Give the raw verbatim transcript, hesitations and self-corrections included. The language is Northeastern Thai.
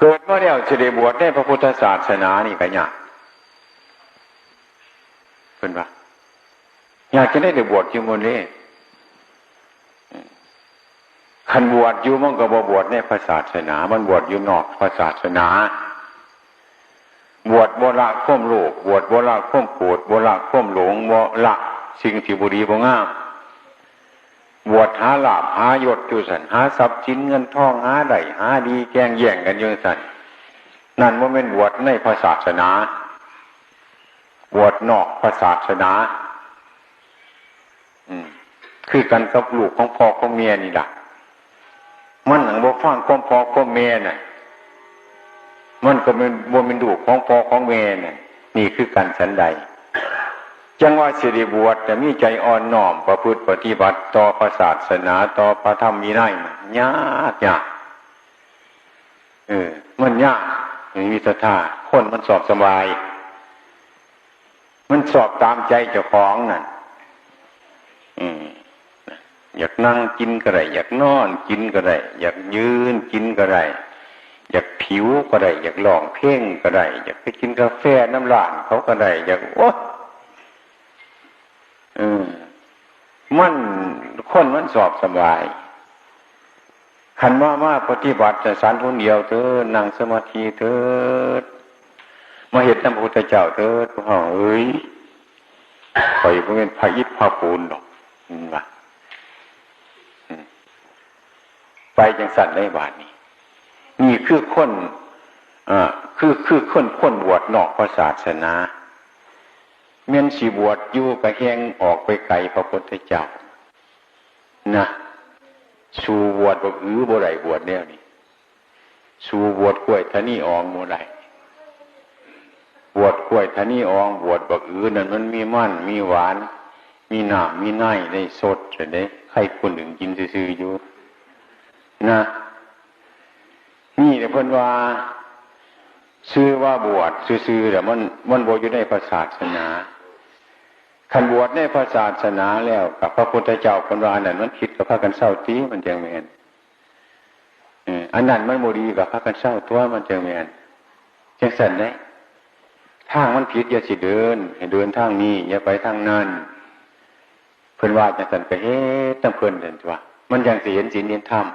เกิดมาแล้วสิได้บวชในพระพุทธศาสนานี่ก็ยาก เพิ่นว่า ยากจั่งใด๋ได้บวชอยู่หมู่นี้ คันบวชอยู่มันก็บ่บวชในพระศาสนา มันบวชอยู่นอกพระศาสนา บวชบ่ละความโลภ บวชบ่ละความโกรธ บ่ละความหลง บ่ละสิ่งที่บ่ดีบ่งาม บวชหาลาภหายศอยู่ซั่น หาทรัพย์สินเงินทอง หาได้หาดี แก่งแย่งกันอยู่ซั่น นั่นบ่แม่นบวชในพระศาสนา บวชนอกพระศาสนา อืม คือกันกับลูกของพ่อของแม่นี่ล่ะ มันหั้งบ่ฟังความพ่อความแม่น่ะ มันก็แม่น บ่แม่นลูกของพ่อของแม่น่ะ นี่คือกันฉันใด จั่งว่าสิได้บวช แต่มีใจอ่อนน้อมประพฤติปฏิบัติต่อพระศาสนา ต่อพระธรรมวินัย ยาก ยาก เออ มันยาก มีศรัทธา คนมันสอบสบาย มันสอบตามใจเจ้าของนั่น อืม อยากนั่งกินก็ได้ อยากนอนกินก็ได้ อยากยืนกินก็ได้ อยากผิวก็ได้ อยากร้องเพลงก็ได้ อยากไปกินกาแฟนำร้านเขาก็ได้ อยาก โอ๊ย เออ มัน คนมันสอบสบาย คันว่ามาปฏิบัติแต่ฉันผู้เดียวเถิด นั่งสมาธิเถิด มาเฮ็ดนำพระพุทธเจ้าเถิด พวกเฮาเอ้ย ข้อยบ่แม่นพระอิฐพระปูนดอก เห็นบ่ อืม ไปจั่งซั่นเด้บาดนี้ นี่คือคน เอ่อ คือ คือคน คนบวชนอกพระศาสนา แม่นสิบวชอยู่ก็แฮ่งออกไปไกลพระพุทธเจ้า นะ สู้บวชบักอือบ่ได้ บวชแนวนี้ สู้บวชกล้วยทะนีอองบ่ได้ บวชกล้วยทะนีออง บวชบักอือนั่นมันมีมัน มีหวาน มีน้ำ มีใน ได้สดเด้ ใครผู้หนึ่งกินซื่อๆอยู่ นะ นี่แหละเพิ่นว่า ชื่อว่าบวชซื่อๆ แต่มัน มันบ่อยู่ในพระศาสนา คันบวชในพระศาสนาแล้ว กับพระพุทธเจ้าเพิ่นว่าอันนั้นมันผิด ก็พากันเซาติ มันจั่งแม่น เออ อันนั้นมันบ่ดี ก็พากันเซาตั๊ว มันจั่งแม่น จั่งซั่นเด้ ทางมันผิดอย่าสิเดิน ให้เดินทางนี้ อย่าไปทางนั้น เพิ่นว่าจั่งซั่น ก็เฮ็ดนำเพิ่นนั่นตั๊ว มันจั่งสิเห็นศีลเห็นธรรม